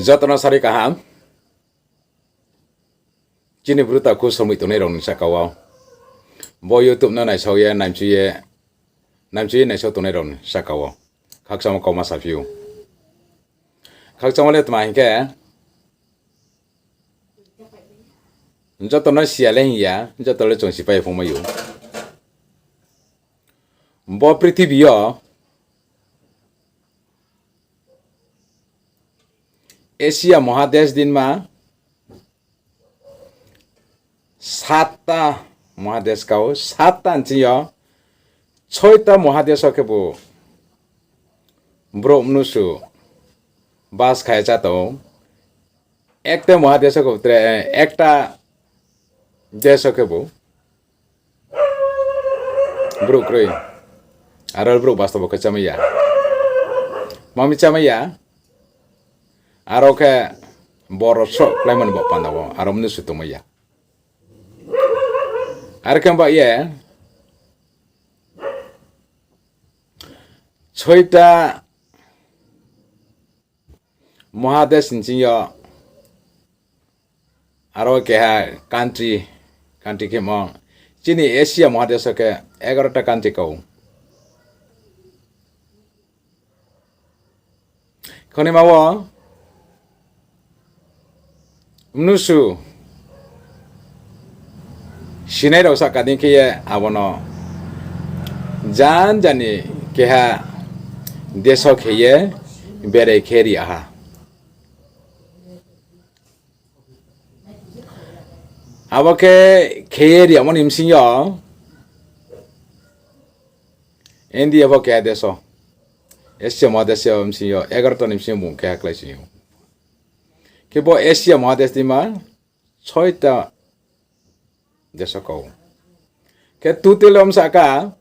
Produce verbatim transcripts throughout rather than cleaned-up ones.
Joto no sari kaham. Chini Bru takhu somoi tongnai rao ni saka wo, bo YouTube no naisao ye, naimchu ye, naimchu ye naisao tongnai rao ni saka wo khakchangmo kauma saphi ou. Khakchangmo le tma hing khe, joto no siya le hing ya, joto le chung sipai phungmai ou. Bo prithibi yo Asia Mohadesh dinma satta Mohadesh kau, satta nching yo soita Mohadesh wo khebu brouh mnusu bas kha ye chá tong ou. Ekta Mohadesh wo khebu tre, ekta desh wo khebu brouh kroi. Aro brouh bastobo khe chámai ya. Tma mi chámai ya? Aro khe boro sroh kláimo ni baoh panda wo aro mnusu tongmai ya. Are khe ba ye soita Mohadesh nching yo aro keha country, country khemo, chini Asia Mohadesh wo khe egarota country kau. Khonima wo mnusu sinai rao sahka dei khe ye abo no jan jan ni keha desh wo khe ye berai khe ri ha. Abo khe khe ye ri yamo ni bsing yo India pho keha desh wo, Asia Mohadesh bsing yo egarota ni bsing yo bung keha klái sing ou. Khe bo Asia Mohadesh ni ma soita desh wo kau. Khe total wo bsa kha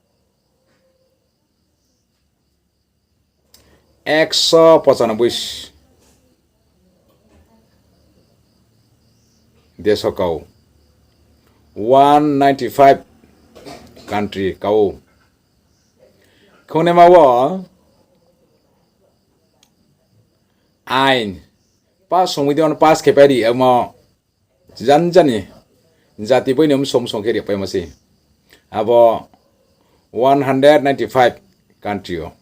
ekso pochanoboi desh wo kau, one ninety five country kau. Khonima wo ain pass songwi de, pass khe pai ri yamo, jan jan ni jati boi ni msong msong khe ri paimo se. Abo one hundred ninety five country yo.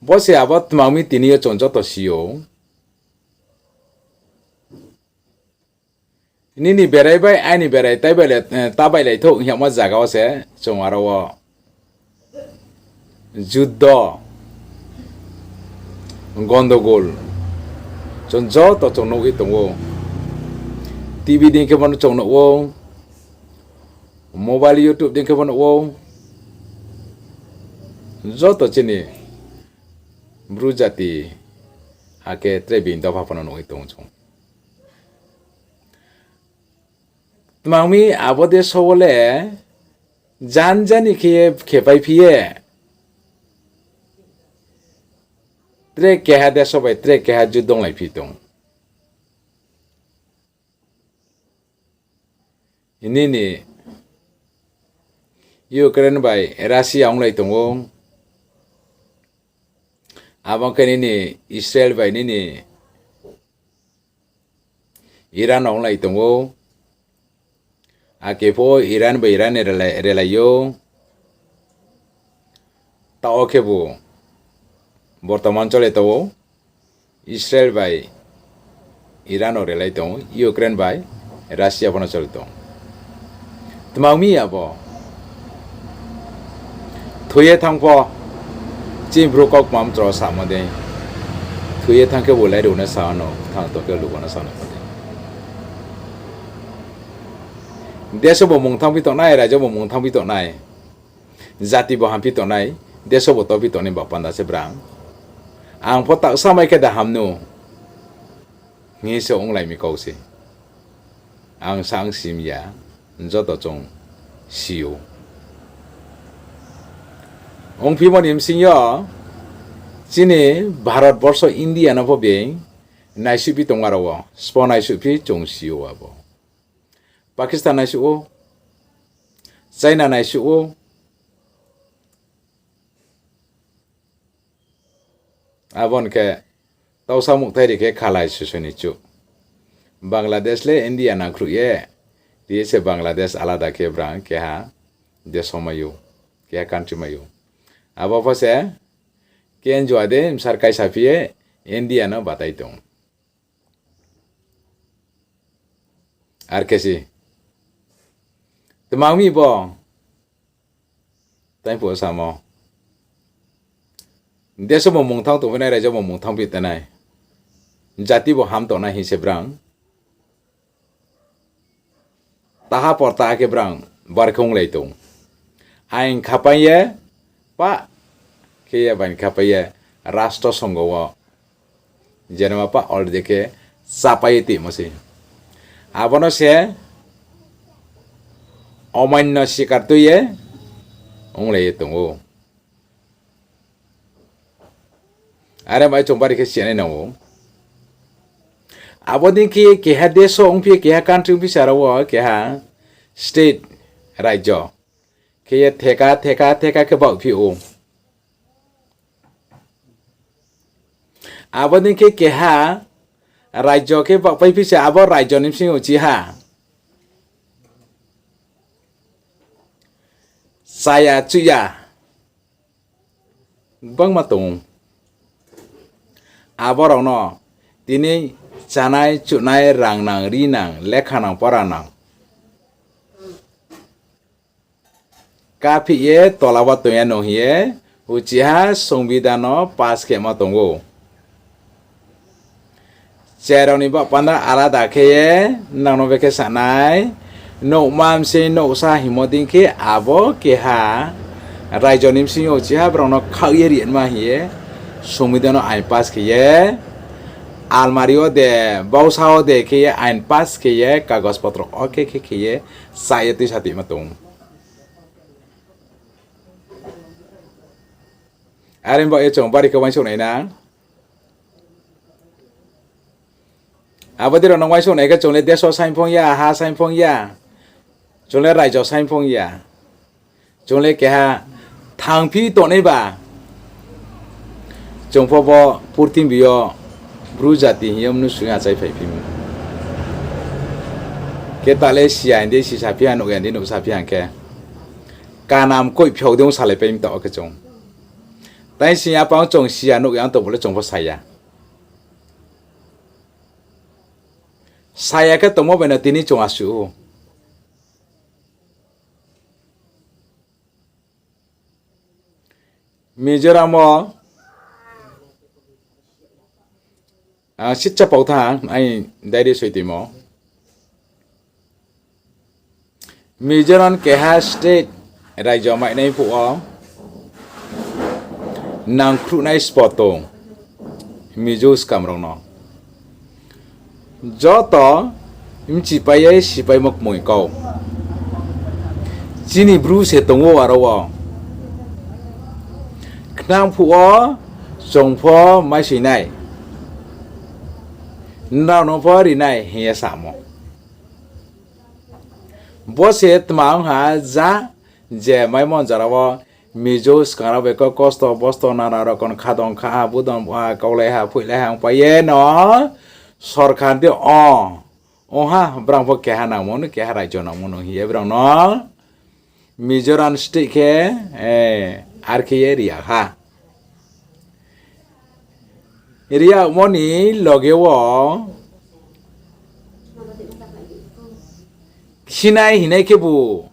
Bo se abo tma mi tini yo chung joto si ou. Nini berai bai aini berai ta bailai thou hing yamo zaga wo se chung aro wo juddo, gondogol chung joto chung nuh ye tong ou. TV dei khe bo no chung nuh ou, mobile YouTube dei khe bo nuh ou. Joto chini Bru jati, akhe tre bini dopha pho no nuh ye tong ou chung. Tma mi abo desh wo le jan jan ni khe ye khe pai phi ye tre keha desh bai tre keha juddo onglai phi tong. Nini Ukraine bai Russia onglai tong ou, abo khe nini Israel bai nini Iran onglai tong ou, akhe pho Iran bai Iran relai, relai ou. Taoh khebu bortoman chole tong ou, Israel bai Iran no relai tong ou, Ukraine bai Russia pho no chole tong ou. Tma mi abo? Thoi ye thanng pho, chini Bru kaukma mtro samo dei. Thoi ye thanng khe bo lai rao no sa no, thanng tong khe lugo no sa no dei. Desh wo bo mung thanngphi tongnai, rajyo bo mung thanngphi tongnai, jati bo hamphi tongnai, desh wo bo tophi tongnai ba panda se brang. Ang pho taohsa mai khe da ham nu hing se onglai mi kau se. Ang sa ang sim ya, joto chung si ou. Ongphimo ni bsing yo chini Bharat borsho India no pho bini naisuhphi tong aro wo, sbo naisuhphi chung si ou abo. Pakistan naisuh ou, China naisuh ou, abo ni khe Tausa muhthai ri khe khalai sosoi ni chuh. Bangladesh le India nangkhruh ye, ti se Bangladesh alada khe brang keha deso mai ou, keha country mai ou. Abo pho se kenjua de bsar kaisa phi ye India no batai tong. Ar khe si. Tma ong mi bo? Tei phuh samo. Deso bo mungthang tongphi nai, raijo bo mungthang phi tongnai. Jati bo ham tongnai hing se brang. Taha por taha khe brang bar khe onglai tong. Ain khapai ye, pa khe ye bain khapai ye, rastro songho wo. Jenama pa already khe chapai ye timo se. Abo no se omain no sikar tui ye onglai ye tong ou. Are bai chung bari khe siyanai nang ou. Abo dei khe keha deso ongphi, keha country ongphi se aro wo keha state, raijo khe ye theka, theka, theka khe baohphi ou. Abo dei khe keha raijo khe baohpaiphi se abo raijo ni bsing yo chiha chaya chuhya gbangma tong ou. Abo rao no tini chanai, chuhnai, rang nang, ri nang, lekha nang, pora nang. Kaphih ye tola wo tong ya nung hing ye, uchiha songbidhan no pass khemo tong ou. Cherao ni baoh panda alada khe ye, nang no bekhe sanai, nouhma bsing nouhsa hingmo dei khe abo keha raijo ni bsing yo uchiha brao no khaoh ye ri ma hing ye, songbidhan no ain pass khe ye, almari wo de, bausa wo de khe ye ain pass khe ye, kagos potro o khe khe khe ye, cha ye tuisa tuima tong ou. Are bo ye chung bari khe uaingsouh nai na. Abo dei rao no uaingsouh nai khe chung le deso saingphong ya, ha saingphong ya. Chung le raijo saingphong ya. Chung le keha thangphi tongnai ba. Chung pho bo purthimbi yo Bru jati hing ye mnusu ya achai phaiphi mi. Khe ta le siya hing di sisaphi ha, nuh ya hing di nuhsaphi ha khe. Kanam koih phiao dei ong salaipai mi taoh wo khe chung. Tai sing ya pang chung siya nuh ya ong tongbo le chung pho saya. Saya khe tongmo bai no tini chung asuh ou. Mizoram wo, ah, sitsa pau tha, aini diary soitimo. Mizoram keha state raijo mainai phuh wo nangkhruhnai sbo tong, Mizo skam rao no. Joto mchipai ye sipaimo kmoi kau. Chini Bru se tong ou aro wo. Khnang phuh wo chung pho maisoi nai. Nrao no pho ri nai hing ye samo. Bo se tma ong ha ja je maimo jora wo Mizo skang rao bai khe kosto bosto nana rokon khadong kha ha, budong ha, kaulai ha, phoihlai ha ongpai ye no sorkar de o, ong ha, brang pho keha nangmo no, keha raijo nangmo no hing ye brang no Mizoram state khe, eh, ar khe ye ri ya ha. Ri yagmo ni loge wo khinai hingnai khebu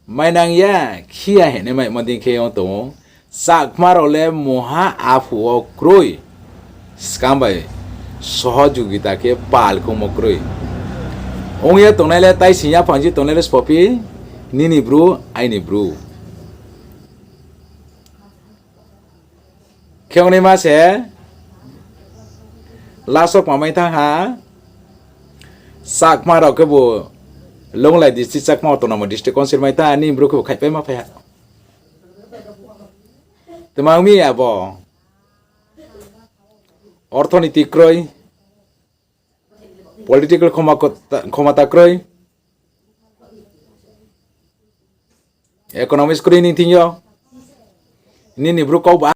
mainang ya, khi ya hingnai maimo dei khe ong tong ou. Chakma rao le mungha aphuh wo kroi, skang bai sohojogita khe pal khongmo kroi. Ong ye tongnai le, tai sing ya phangji tongnai le sbo phi, nini Bru, aini Bru. Khe ongnaima se last wo kma mai thanng ha, Chakma rao khebu Longlai district, Chakma Autonomous District Council mai thanng ha, nini Bru khebu khaihpai ma phai ha. Tma ong mi abo? Orthoniti kroi, political khoma-, khomota kroi, economics kroi ni thing yo. Nini Bru kau ba